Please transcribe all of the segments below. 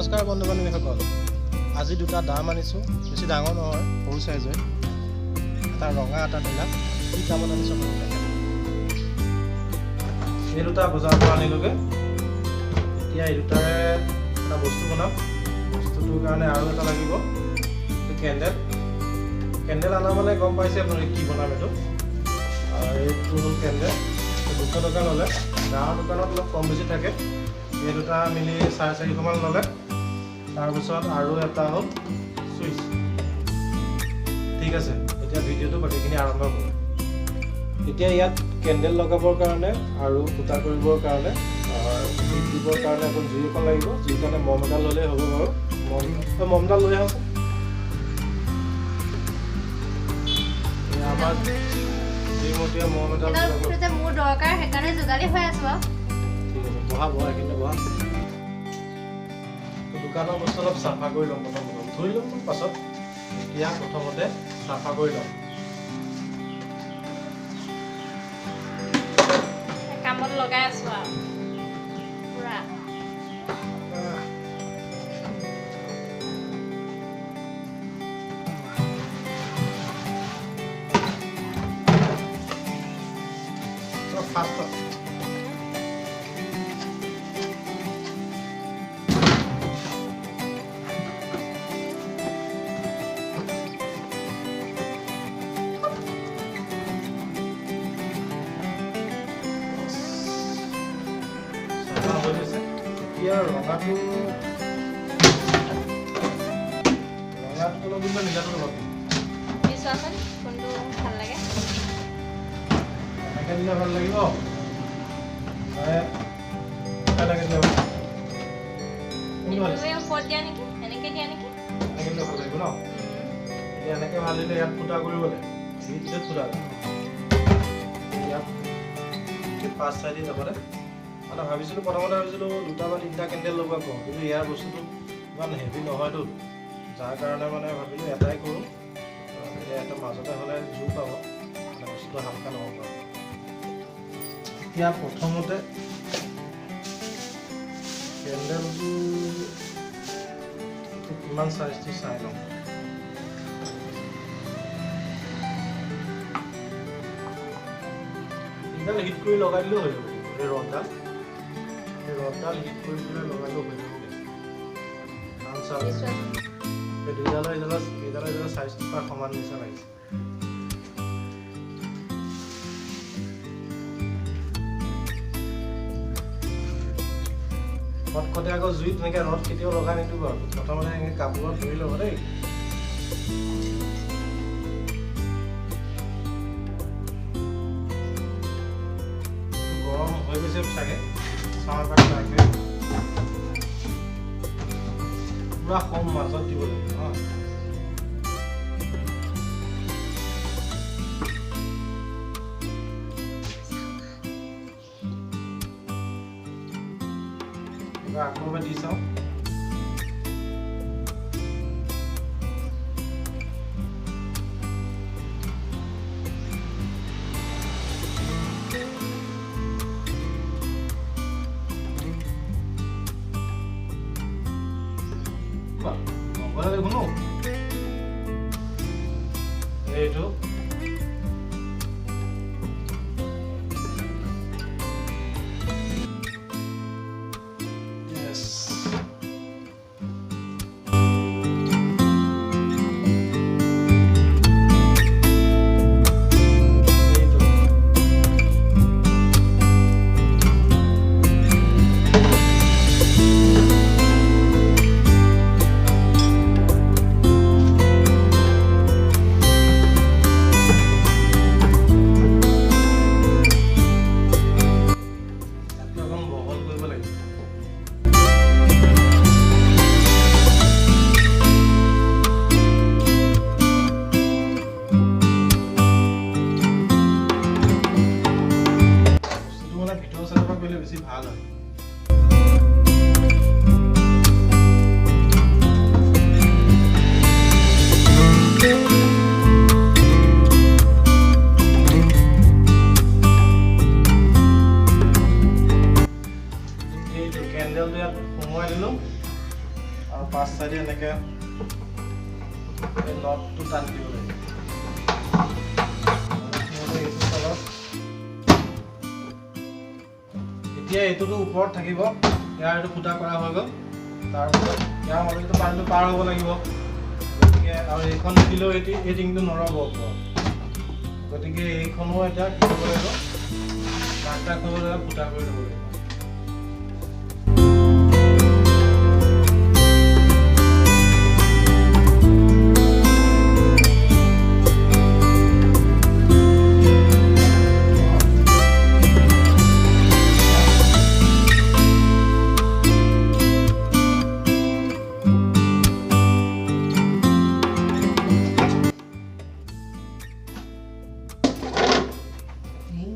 নমস্কাৰ বন্ধু বান্ধৱীসকল, আজি দুটা দাম আনিছোঁ। বেছি ডাঙৰ নহয়, সৰু চাইজৰ। এটা ৰঙা, এটা নীলা। কি কামত আনিছোঁ আপোনালোক দেখাম। এই দুটা বজাৰৰ পৰা আনিলোগৈ। এতিয়া এই দুটাৰে এটা বস্তু বনাম। বস্তুটোৰ কাৰণে আৰু এটা লাগিব কেণ্ডেল। কেণ্ডেল অনা মানে গম পাইছে আপোনালোকে কি বনাম এইটো। আৰু এইটো হ'ল কেণ্ডেল। 200 টকা ল'লে। গাঁৱৰ দোকানত অলপ কম বেছি থাকে। এই দুটা মিলি 450মান ল'লে। তাৰপিছত আৰু এটা হ'ল চুইচ। ঠিক আছে, এতিয়া ভিডিঅ'টো বাকীখিনি আৰম্ভ কৰোঁ। এতিয়া ইয়াত কেণ্ডেল লগাবৰ কাৰণে আৰু ফুটা কৰিবৰ কাৰণে, হিট দিবৰ কাৰণে এখন জুই এখন লাগিব। জুইৰ কাৰণে মম এডাল ল'লেই হ'ব বাৰু। মমডাল লৈ আহাচোন। এই আমাৰ জুইমতীয়া মম এডাল এডাল যাব। যে মোৰ দৰকাৰ, সেইকাৰণে যোগালী হৈ আছো আৰু। ঠিক আছে, বহা বহা, এইখিনিতে বহা। দোকানৰ বস্তু অলপ চাফা কৰি ল'ম প্ৰথম। প্ৰথম ধুই ল'ম পাছত। এতিয়া প্ৰথমতে চাফা কৰি ল'ম। কামত লগাই আছো আৰু পুৰা। ফাৰ্ষ্ট চাফা হৈ গৈছে। এতিয়া ৰঙাটো অলপ দিম নে নীলাটো অলপ দিম? দি চোৱাচোন কোনটো ভাল লাগে। এনেকৈ দিলে ভাল লাগিব নে এনেকৈ দিলে ভাল? কোনটো ভাল? এইটোৱে ওপৰত দিয়া নেকি, এনেকে দিয়া নেকি? এনেকৈ দিলে ভাল লাগিব ন? এতিয়া এনেকৈ ভাল দিলে ইয়াত ফুটা কৰিবলৈ, এইটোত ফুটা ইয়াত পাঁচ চাৰি লগতে মানে ভাবিছিলোঁ, প্ৰথমতে ভাবিছিলোঁ দুটা বা তিনিটা কেণ্ডেল লগোৱা কৰোঁ, কিন্তু ইয়াৰ বস্তুটো ইমান হেভি নহয়তো, যাৰ কাৰণে মানে ভাবিলোঁ এটাই কৰোঁ। এতিয়া এটা মাজতে হ'লে জোৰ পাব, মানে বস্তুটো হালকা নহ'ব। এতিয়া প্ৰথমতে কেণ্ডেলটো কিমান চাইজটো চাই লওঁ। এইডাল হিট কৰি লগাই দিলেও হৈ যাব। এই ৰডডাল হিট কৰি পেলাই লগালেও হৈ যাব। কাৰণ চাওক, দি চোৱাচোন। এই দুইডালৰ এইডালৰ চাইজটো প্ৰায় সমান নিচিনা লাগিছে। ফটকতে আকৌ জুইত তেনেকৈ ৰড কেতিয়াও লগাই নিদিব আৰু। প্ৰথমতে এনেকৈ কাপোৰত ধৰি ল'ব দেই। গৰম হৈ গৈছে চাগে, চাওঁ এবাৰ ট্ৰাই কৰি। পুৰা কম মাজত দিব লাগিব। হা, এবাৰ আকৌ এবাৰ দি চাওঁ। বাহ, নগ'লে দেখোন অ'। এইটো Yes. এইটো এনেকৈ এই নটটো টানি দিব লাগিব। এইটো তলত এতিয়া এইটোতো ওপৰত থাকিব, ইয়াৰ এইটো ফুটা কৰা হৈ গ'ল। তাৰপিছত ইয়াৰ মাজতো পানীটো পাৰ হ'ব লাগিব, গতিকে আৰু এইখন দিলেও এই টিংটো নৰ'ব ওপৰত, গতিকে এইখনো এতিয়া কি কৰিব লাগিব, নাট কৰিব লাগিব, ফুটা কৰি ল'ব লাগিব।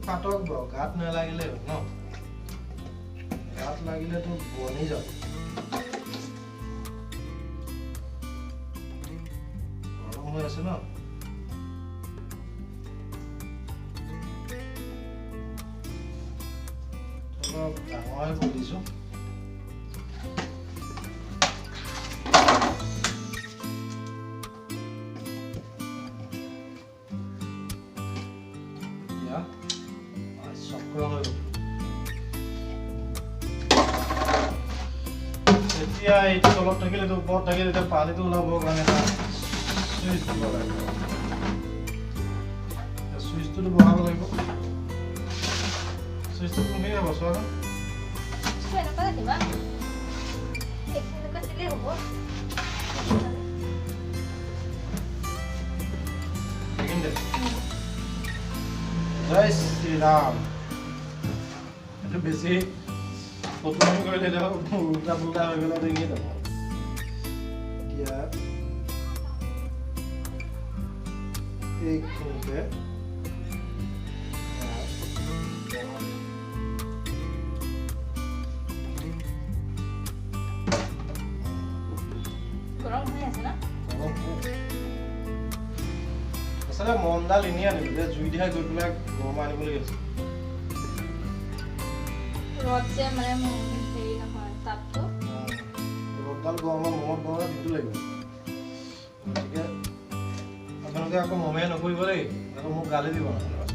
পাতক বাৰু, গাত নালাগিলে ন, গাত লাগিলেতো বনি যাব। গৰম হৈ আছে ন, অলপ ডাঙৰ কৰি দিছোঁ। এতিয়া এইটো তলত থাকিলে, এইটো ওপৰত থাকিলে এতিয়া পানীটো ওলাবৰ কাৰণে এটা চুইচ দিব লাগিব। চুইচটোতো বহাব লাগিব। চুইচটো কোনখিনি হ'ব চোৱাচোন। জয় শ্ৰীৰাম। এইটো বেছি ফটোৱামি কৰিলে উল্টা পুল্টা হৈ গ'লে এনেই যাব। এতিয়া এইখিনিতে গৰম হৈ আছে ন? আচলতে মমডাল এনেই আনিলো, জুই দিহা গৈ পেলাই গৰম আনিবলগীয়া হৈছে। ৰ'দ যে মানে হেৰি নহয়, তাপটো ৰ'দডাল গৰমত মমত গৰমত দিনটো লাগিব। গতিকে আপোনালোকে আকৌ মমে নকৰিব দেই, আকৌ মোক গালি দিব নহ'লে।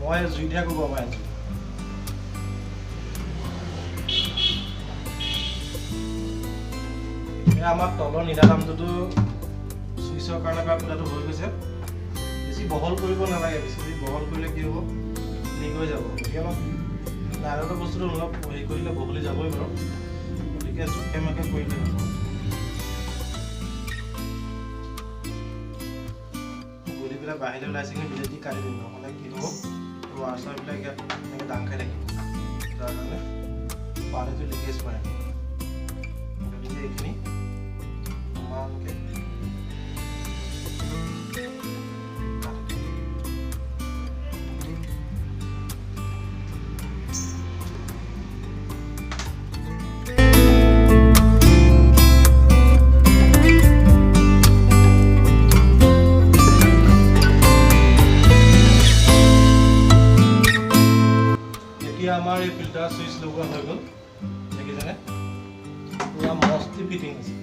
মই জুই দিহা আকৌ গৰমাই আনিছোঁ। এয়া আমাৰ তলৰ নীলা দামটোতো চুইচৰ কাৰণে প্ৰায় ফুটাটো হৈ গৈছে। বেছি বহল কৰিব নালাগে, বেছি বহল কৰিলে কি হ'ব, লিক হৈ যাব। গতিকে অলপ নাইলনৰ বস্তুটো অলপ হেৰি কৰিলে বহলি যাবই বাৰু, গতিকে জোখে মাখে কৰিলে হ'ব। গুলিবিলাক বাহিৰলৈ ওলাইছে কিন্তু বিলেট দি কাটি দিম, নহ'লে কি হ'ব, ৱাৰ চাৰবিলাক ইয়াত এনেকৈ দাং খাই থাকিব, যাৰ কাৰণে পানীটো লিকেজ মাৰে। গতিকে এইখিনি সমানকৈ কাটি দিম। এতিয়া আমাৰ এই ফিল্টাৰ চুইচ লগোৱা হৈ গ'ল, দেখিছেনে, পুৰা মস্তি ফিটিং হৈছে।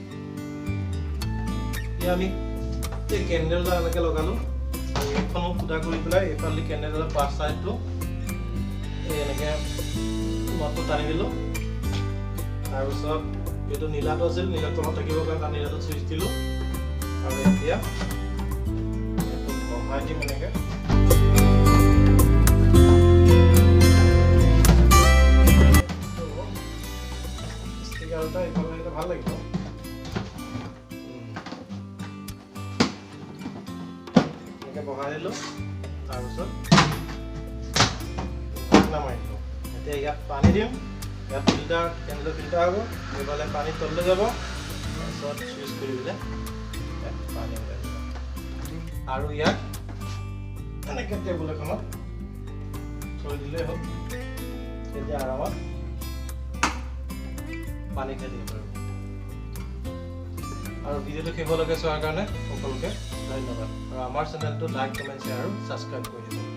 এতিয়া আমি এই কেণ্ডেলডাল এনেকৈ লগালোঁ, এইখনো ফুটা কৰি পেলাই এইফালেদি কেণ্ডেলডালৰ পাঁচ চাইডটো এই এনেকৈ নটটো টানি দিলোঁ। তাৰপিছত এইটো নীলাটো আছিল, নীলা তলত থাকিবৰ কাৰণে তাৰ নীলাটো চুইচ দিলোঁ। আৰু এতিয়া এইটো বহাই দিম এনেকৈ। ষ্টিকাৰ এটা এইফালে আহিলে ভাল লাগিব। এনেকৈ বহাই দিলোঁ, তাৰপিছত ঢাকনা মাৰি দিলোঁ। এতিয়া ইয়াত পানী দিম, ইয়াত ফিল্টাৰ, কেণ্ডেলৰ ফিল্টাৰ হ'ব, এইফালে পানী তললৈ যাব, তাৰপিছত চুইচ কৰি দিলে ইয়াত পানী ওলাই যাব। আৰু ইয়াত এনেকৈ টেবুল এখনত থৈ দিলেই হ'ল, তেতিয়া আৰামত পানী খাই দিব পাৰিব। আৰু ভিডিঅ'টো শেষলৈকে চোৱাৰ কাৰণে সকলোকে ধন্যবাদ। আৰু আমাৰ চেনেলটো লাইক, কমেণ্ট, শ্বেয়াৰ আৰু ছাবস্ক্ৰাইব কৰি দিব।